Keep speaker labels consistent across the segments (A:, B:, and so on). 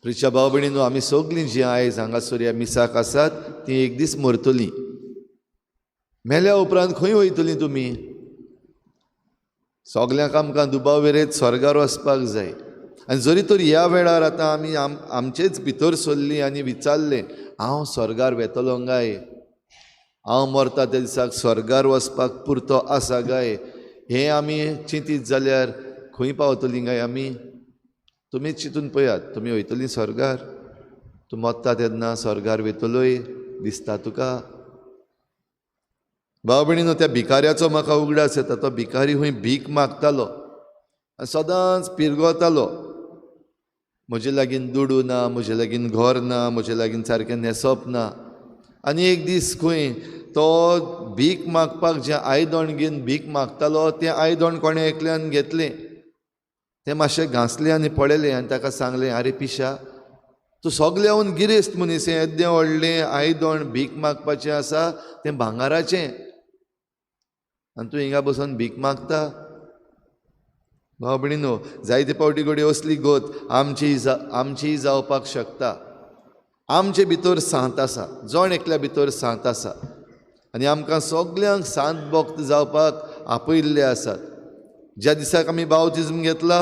A: प्रिच्या भाव भयणीनो, आमी सगळीं जीं आयज हांगासर ह्या मिसाक आसात तीं एक दीस मरतलीं. मेल्या उपरांत खंय वयतलीं तुमी? सगल्यांक आमकां दुबाव विरेत स्वर्गार वचपाक जाय. आनी जरी तर ह्या वेळार आतां आमी आमचेच भितर सरलीं आनी विचारलें, हांव स्वर्गार वेतलो काय, हांव मरता त्या दिसाक स्वर्गार वचपाक पुरतो आसा काय, हें आमी चिंतीत जाल्यार खंय पावतलीं काय आमी? तुमीच चिंतून पळयात, तुमी वयतलीं स्वर्गार? तूं मरता तेन्ना स्वर्गार वयतलोय दिसता तुका? भाव भयणीनो, त्या भिकाऱ्याचो म्हाका उगडास येता. तो भिकारी खंय भीक मागतालो आनी सदांच पिरगोतालो, म्हजे लागीं दुडू ना, म्हजे लागीं घर ना, म्हजे लागीं सारकें न्हेसप ना. आनी एक दीस खंय तो भीक मागपाक जें आयदण घेवन भीक मागतालो तें आयदण कोणें एकल्यान घेतलें, तें मातशें घांसलें आनी पळयलें आनी ताका सांगलें, आरे पिशा, तूं सगल्याहून गिरेस्त मनीस, हें येद्दें व्हडलें आयदण भीक मागपाचें आसा तें भांगराचें, आनी तूं हिंगा बसून भीक मागता. भाव भयणीनो, जायते फावटी घडये असली गत आमची जावपाक शकता. आमचे भितर सांत आसा, जण एकल्या भितर सांत आसा आनी आमकां सगल्यांक सांत भक्त जावपाक आपयल्ले आसात. ज्या दिसाक आमी बावतिज्म घेतला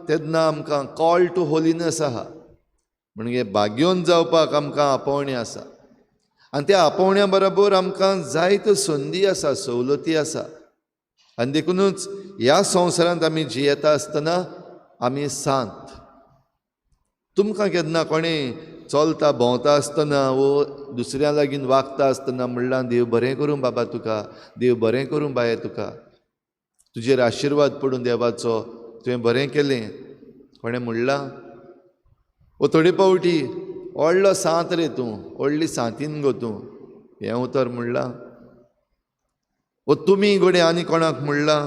A: तेन्ना आमकां कॉल टू होलीनस आहा, म्हणजे भाग्योन जावपाक आमकां आपोवणें आसा. आनी त्या आपोवण्या बरोबर आमकां जायत्यो संदी आसा, सवलती आसा. आनी देखुनूच ह्या संवसारांत आमी जियेता आसतना आमी सांत. तुमकां केन्ना कोणें चलता भोंवता आसतना वो दुसऱ्या लागीं वागता आसतना म्हणलां, देव बरें करूं बाबा तुका, देव बरें करूं बाये तुका, तुजेर आशिर्वाद पडूं देवाचो, तुवें बरें केलें, कोणें म्हणलां? वो थोडे फावटी व्हडलो सांत रे तूं, व्हडली सांतीन गो तूं, हें उतर म्हणलां? वो तुमी घडये आनी कोणाक म्हणलां,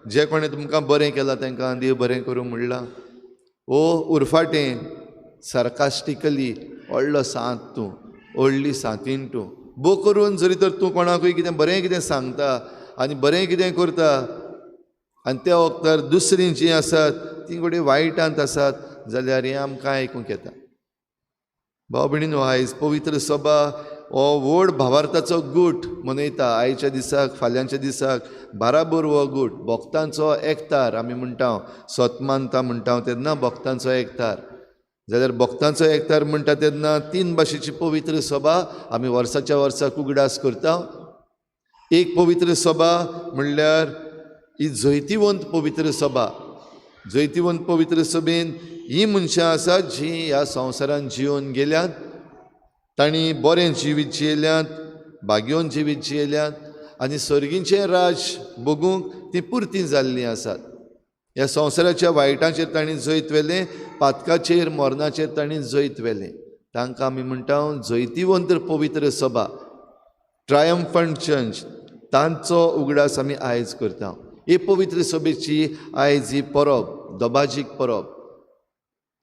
A: जे कोणें तुमकां बरें केलां तांकां देव बरें करूं म्हणलां? वो उरफाटें सार्कास्टिकली, व्हडलो सांत तूं, व्हडली सांतीन तूं, बो करून जरी तर तूं कोणाकूय कितें बरें कितें सांगता आनी बरें कितें करता आनी त्या वखदार दुसरीं जीं आसात तीं घडये वायटांत आसात जाल्यार हें आमकां आयकूंक येता. भाव भयणीनो, आयज पवित्र सभा हो व्हड भावार्थाचो गूट मनयता. आयच्या दिसाक, फाल्यांच्या दिसाक बाराबर हो गूट भक्तांचो एकतार आमी म्हणटा, सतमानता म्हणटा तेन्ना भक्तांचो एकतार. जाल्यार भक्तांचो एकतार म्हणटा तेन्ना तीन भाशेची पवित्र सभा आमी वर्साच्या वर्साक उगडास करता. एक पवित्र सभा म्हणल्यार ही जैतिवंत पवित्र सभा. जैतिवंत पवित्र सभेन ही मनशां आसात जीं ह्या संवसारांत जिवन गेल्यात, तांणी बरें जिवीत जियेल्यात, भाग्योन जिवीत जियेल्यात आनी सर्गीचें राज भोगूंक तीं पुरतीं जाल्लीं आसात. ह्या संवसाराच्या वायटाचेर तांणी जैत व्हेलें, पातकाचेर मरणाचेर तांणी जैत व्हेलें. तांकां आमी म्हणटा जैतिवंत पवित्र सभा, ट्रायम्फंट चर्च. तांचो उगडास आमी आयज करता. ही पवित्र सभेची आयज ही परब, दबाजीक परब.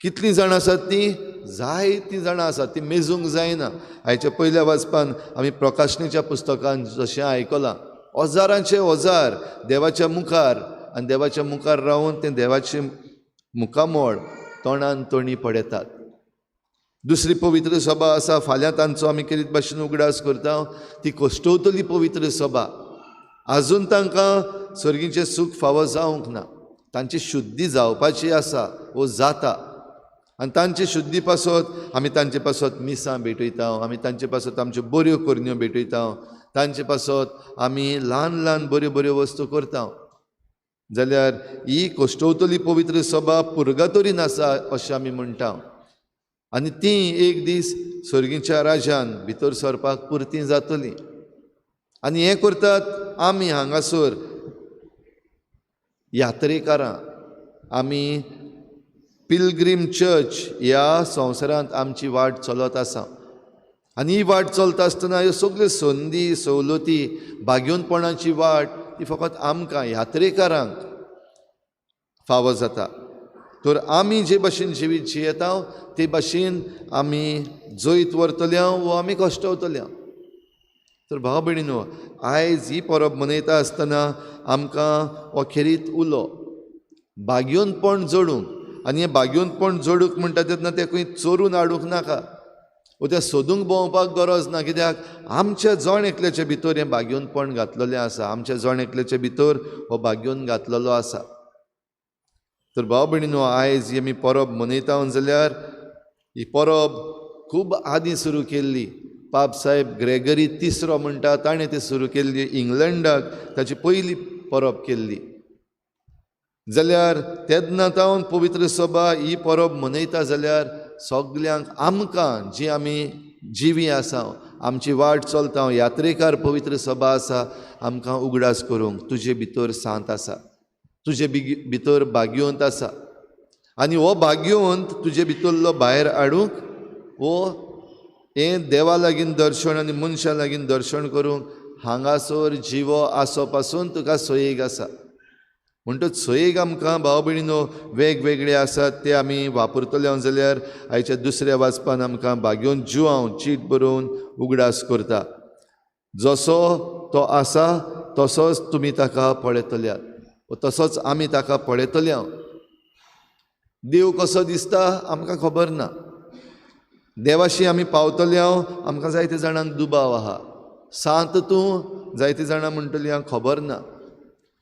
A: कितलीं जाणां आसात तीं? जायतीं जाणां आसात, तीं मेजूंक जायना. आयच्या पयल्या वाचपान आमी प्रकाशनीच्या पुस्तकान जशें आयकलां, हजारांचे हजार देवाच्या मुखार आनी देवाच्या मुखार रावन तें देवाचें मुखामळ तोंडान तोंडी पडयतात. दुसरी पवित्र सभा आसा, फाल्यां तांचो आमी केरीत भाशेन उगडास करता, ती कश्टवतली पवित्र सभा. आजून तांकां सर्गीचें सूख फावो जावंक ना, तांची शुद्धी जावपाची आसा वो जाता. आनी तांचे शुद्धी पासत आमी तांचे पासत मिसां भेटयता, आमी तांचे पासत आमच्यो बऱ्यो करण्यो भेटयता, तांचे पासत आमी ल्हान ल्हान बऱ्यो बऱ्यो वस्तू करता. जाल्यार ही कश्टवतली पवित्र सभा पुर्गातोरीन आसा अशें आमी म्हणटा आनी ती एक दीस सर्गीच्या राजान भितर सरपाक पुरती जातली. आनी हें करतात आमी हांगासर यात्रेकारां, आमी पिलग्रीम चर्च ह्या संवसारांत आमची वाट चलत आसा. आनी ही वाट चलता आसतना ह्यो सगल्यो संदी सवलती भाग्योनपणाची वाट ती फकत आमकां यात्रेकारांक फावो जाता. तर आमी जे भाशेन जिवीत जियेता ते भाशेन आमी जैत व्हरतले वो आमी कश्टवतले. तर भाव भयणीनो, आयज ही परब मनयता आसतना आमकां हो खेरीत उलो भाग्योनपण जोडूंक आनी हें भाग्यवंतपण जोडूंक म्हणटा तेन्ना तें खंय चोरून हाडूंक नाका वो तें सोदूंक भोंवपाक गरज ना, कित्याक आमच्या जण एकल्याच्या भितर हें भाग्यवंतपण घातलेलें आसा, आमच्या जण एकल्याच्या भितर हो भाग्यवंत घातलेलो आसा. तर भाव भयणीनो, आयज ही आमी परब मनयता जाल्यार ही परब खूब आदीं सुरू केल्ली. पाप साहेब ग्रेगरी तिसरो म्हणटा ताणें ती सुरू केल्ली. इंग्लंडाक ताची पयली परब केल्ली. जाल्यार तेन्ना तावन पवित्र सभा ही परब मनयता जाल्यार सगल्यांक आमकां जी आमी जिवी आसा, आमची वाट चलता, यात्रेकार पवित्र सभा आसा, आमकां उगडास करूंक तुजे भितर सांत आसा, तुजे भितर भाग्यवंत आसा आनी हो भाग्यवंत तुजे भितरलो भायर हाडूंक वो हें देवा लागीं दर्शन आनी मनशां लागीं दर्शन करूंक हांगासर जिवो आसो पासून तुका सोयीक आसा. म्हणटच सोयीक आमकां भाव भयणीनो वेगवेगळे आसात ते आमी वापरतले जाल्यार आयच्या दुसऱ्या वाचपान आमकां भाग्योवन जुआंव चीट बरोवन उगडास करता. जसो तो आसा तसोच तुमी ताका पळयतल्यात, तसोच आमी ताका पळयतले. देव कसो दिसता आमकां खबर ना, देवाशी आमी पावतले आमकां जायते जाणांक दुबाव आहा. सांत तूं जायते जाणां म्हणटली हांव खबर ना.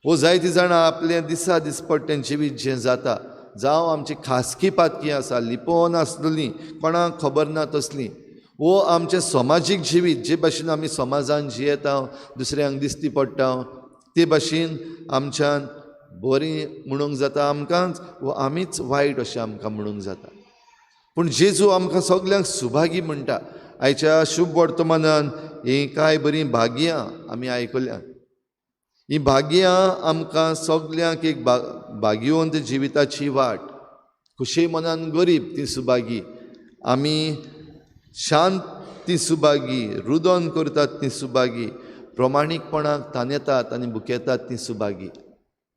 A: वो जायते जाणां आपलें दिसा दिसपट्टें जिवीत जें जाता, जावं आमची खासकी पातकी आसा लिपोवन आसलेली कोणाक खबर ना तसली, वो आमचें समाजीक जिवीत जे भाशेन आमी समाजान जियेता, दुसऱ्यांक दिसती पडटा, ते भाशेन आमच्यान बरी म्हणूंक जाता आमकांच वो आमीच वायट अशें आमकां म्हणूंक जाता. पूण जेजू आमकां सगल्यांक सुभागी म्हणटा. आयच्या शुभ वर्तमानान हीं कांय बरीं भाग्यां आमी आयकल्यात. हीं भाग्यां आमकां सगल्यांक एक भाग्यवंत जिविताची वाट. खुशी मनान गरीब ती सुभागी, आमी शांत ती सुभागी, रुदन करतात ती सुभागी, प्रमाणीकपणाक तानेतात आनी भुकेतात ती सुभागी.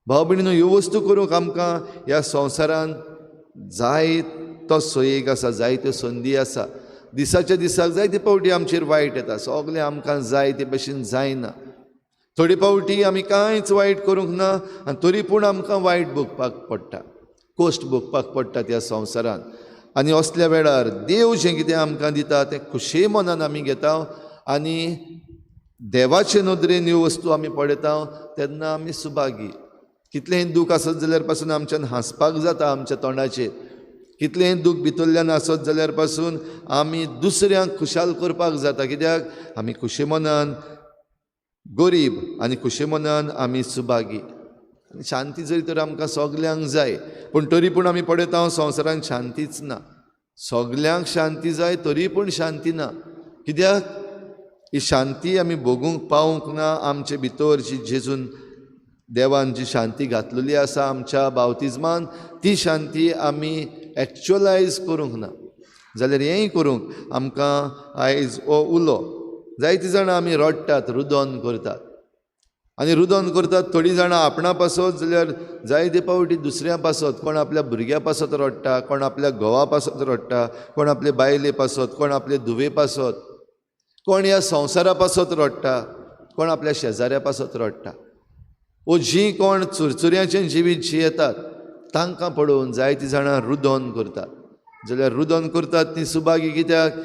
A: भाव भयणीनो, ह्यो वस्तू करूंक आमकां ह्या संवसारांत जायतो सोयीक आसा, जायत्यो संदी आसा. दिसाच्या दिसाक जायते फावटी आमचेर वायट येता, सगळें आमकां जाय ते भशेन जायना. थोडे फावटी आमी कांयच वायट करूंक ना आनी तरी पूण आमकां वायट भोगपाक पडटा, कश्ट भोगपाक पडटा त्या संवसारांत. आनी असल्या वेळार देव जें कितें आमकां दिता तें खुशे मनान आमी घेता आनी देवाचे नदरेन ह्यो वस्तू आमी पळयता तेन्ना आमी सुभागी. कितलेंय दूख आसत जाल्यार पासून आमच्यान हांसपाक जाता आमच्या तोंडाचेर, कितलेंय दूख भितरल्यान आसत जाल्यार पासून आमी दुसऱ्यांक खुशाल करपाक जाता, कित्याक आमी खुशे मनान गरीब आनी खुशे मनान आमी सुभागी. शांती जरी तर आमकां सगल्यांक जाय, पूण तरी पूण आमी पळयता संवसारांत शांतीच ना. सगल्यांक शांती जाय तरी पूण शांती ना, कित्याक ही शांती आमी भोगूंक पावूंक ना. आमचे भितर जी जेजून देवान जी शांती घातलेली आसा आमच्या बावतिज्मान, ती शांती आमी एक्चुअलायज करूंक ना. जाल्यार हेंय करूंक आमकां आयज हो उलो. जायतीं जाणां आमी रडटात, रुदन करतात आनी रुदन करतात थोडीं जाणां आपणा पासत, जाल्यार जायते फावटी दुसऱ्या पासत, कोण आपल्या भुरग्या पासत रडटा, कोण आपल्या घोवा पासत रडटा, कोण आपले बायले पासत, कोण आपले धुवे पासत, कोण ह्या संवसारा पासत रडटा, कोण आपल्या शेजाऱ्या पासत रडटा. वो जीं कोण चुरचुऱ्याचें जिवीत जियेतात तांकां पळोवन जायतीं जाणां रुदन करतात. जाल्यार रुदन करतात तीं सुभागी, कित्याक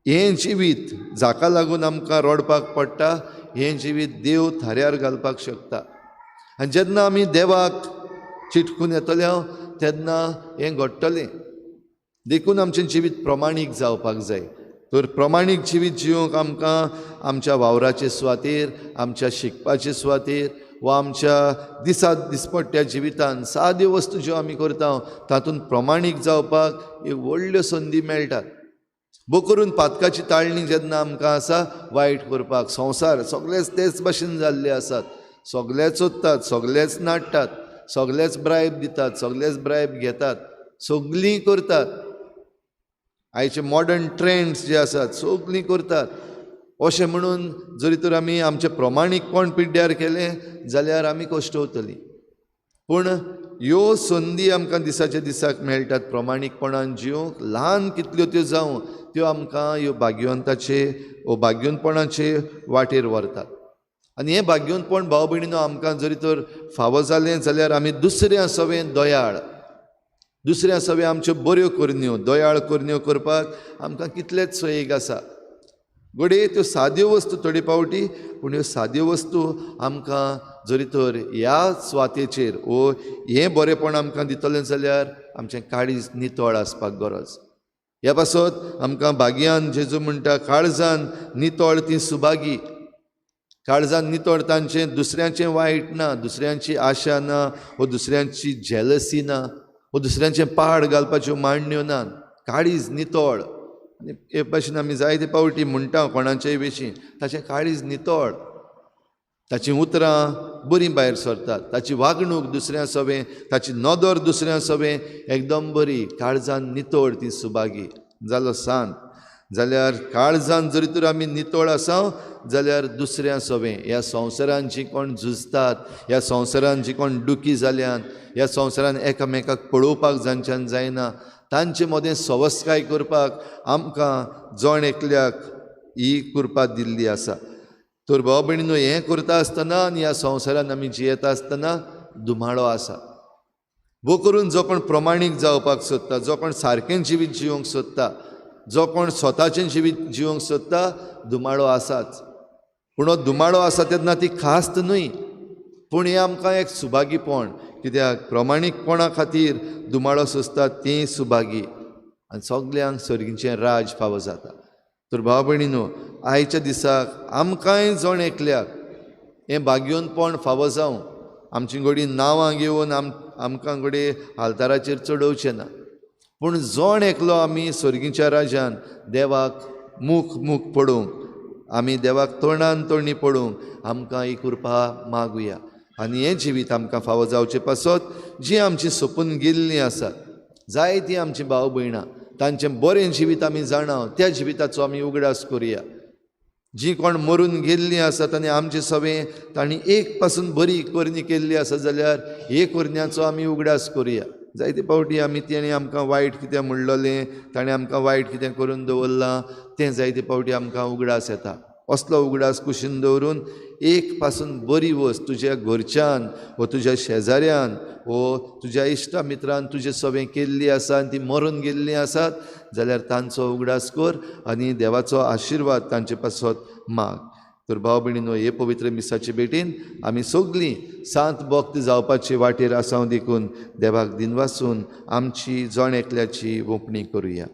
A: हें जिवीत जाका लागून आमकां रडपाक पडटा, हें जिवीत देव थाऱ्यार घालपाक शकता. आनी जेन्ना आमी देवाक चिटकून येतले तेन्ना हें घडटलें. देखून आमचें जिवीत प्रमाणीक जावपाक जाय. तर प्रमाणीक जिवीत जिवंक आमकां आमच्या वावराचे सुवातेर, आमच्या शिकपाचे सुवातेर वा आमच्या दिसा दिसपट्ट्या जिवितान साद्यो वस्तू ज्यो आमी करता तातूंत प्रमाणीक जावपाक एक व्हडल्यो संदी मेळटात. भोव करून पातकाची ताळणी जेन्ना आमकां आसा वायट करपाक, संवसार सगळेच तेच भाशेन जाल्ले आसात, सगळेच सोदतात, सगळेच नाडटात, सगळेच ब्रायब दितात, सगळेच ब्रायब घेतात, सगळीं करतात. आयचे मॉडर्न ट्रेंड्स जे आसात सगळीं करतात. अशें म्हणून जरी तर आमी आमचें प्रमाणीकपण पिड्ड्यार केलें जाल्यार आमी कश्टवतलीं. पूण ह्यो संदी आमकां दिसाच्या दिसाक मेळटात प्रमाणीकपणान जिवंक, ल्हान कितल्यो त्यो जावं त्यो आमकां ह्यो भाग्यवंताचे वो भाग्यवंतपणाचे वाटेर व्हरतात. आनी हें भाग्यवंतपण भाव भयणीनो आमकां जरी तर फावो जालें जाल्यार आमी दुसऱ्या सवें दयाळ, दुसऱ्या सवे आमच्यो बऱ्यो करण्यो, दयाळ करण्यो करपाक आमकां कितलेच सोयीक आसा. घडये त्यो साद्यो वस्तू थोडे फावटी, पूण ह्यो साद्यो वस्तू आमकां जरी तर ह्या सुवातेचेर वो हें बरेंपण आमकां दितलें जाल्यार आमचें काळीज नितळ आसपाक गरज. ह्या पासत आमकां भाग्यान जेजू म्हणटा, काळजान नितळ ती सुभागी. काळजान नितळ तांचें दुसऱ्यांचें वायट ना, दुसऱ्यांची आशा ना, वो दुसऱ्यांची जेलसी ना, वो दुसऱ्यांचें पाड घालपाच्यो मांडण्यो ना. काळीज नितळ. आनी हे भाशेन आमी जायते फावटी म्हणटा कोणाचेय विशीं, ताचें काळीज नितळ, ताचीं उतरां बरीं भायर सरतात, ताची वागणूक दुसऱ्यां सवें, ताची नदर दुसऱ्यां सवें एकदम बरी. काळजान नितळ ती सुभागी. जालो सांत. जाल्यार काळजान जरी तर आमी नितळ आसा जाल्यार दुसऱ्यां सवें, ह्या संवसारान जी कोण झुजतात, ह्या संवसारान जी कोण दुखी जाल्यान, ह्या संवसारान एकामेकाक पळोवपाक जांच्यान जायना, तांचे मदें सवस्काय करपाक आमकां जण एकल्याक ही कृपा दिल्ली आसा. तर भाव भयणीनो, हें करता आसतना आनी ह्या संवसारान आमी जियेता आसतना धुमाळो आसा. भो करून जो कोण प्रमाणीक जावपाक सोदता, जो कोण सारकें जिवीत जिवंक सोदता, जो कोण स्वताचें जिवीत जिवंक सोदता, धुमाळो आसाच. पूण हो धुमाळो आसा तेन्ना ती खास्त न्हय, पूण हें आमकां एक सुभागीपण. कित्याक प्रमाणीकपणा खातीर धुमाळो सोंसता ती सुभागी, आनी सगल्यांक सर्गीचें राज फावो जाता. तर भाव भयणीनो, आयच्या दिसाक आमकांय जण एकल्याक हें भाग्योनपण फावो जावं. आमची घोडी नांवां घेवन आमकां घडये आल्ताराचेर चडोवचें ना, पूण जण एकलो आमी सर्गीच्या राजान देवाक मुख मुख पळोवंक, आमी देवाक तोंडान तोंडी पळोवंक आमकां ही कृपा मागुया. आनी हें जिवीत आमकां फावो जावचें पासत जी आमची सोंपून गेल्लीं आसात जायतीं आमची भाव भयणां, तांचें बरें जिवीत आमी जाणा, त्या जिविताचो आमी उगडास करुया. जी कोण मरून गेल्लीं आसात आनी आमचे सवें तांणी एक पासून बरी करणी केल्ली आसा जाल्यार हे करण्याचो आमी उगडास करुया. जायते फावटी आमी तेणें आमकां वायट कितें म्हणलेलें, ताणें आमकां वायट कितें करून दवरलां, तें जायते फावटी आमकां उगडास येता. असलो उगडास कुशीन दवरून एक पासून बरी वस्त तुज्या घरच्यान वो तुज्या शेजाऱ्यान वो तुज्या इश्टा मित्रान तुजे सवें केल्ली आसा आनी ती मरून गेल्लीं आसात जाल्यार तांचो उगडास कर आनी देवाचो आशिर्वाद तांचे पासत माग. तर भाव भयणीनो, हे पवित्र मिसाचे भेटीन आमी सगळीं सांत भक्त जावपाचे वाटेर आसा देखून देवाक दिनवासून आमची जण एकल्याची ओंपणी करुया.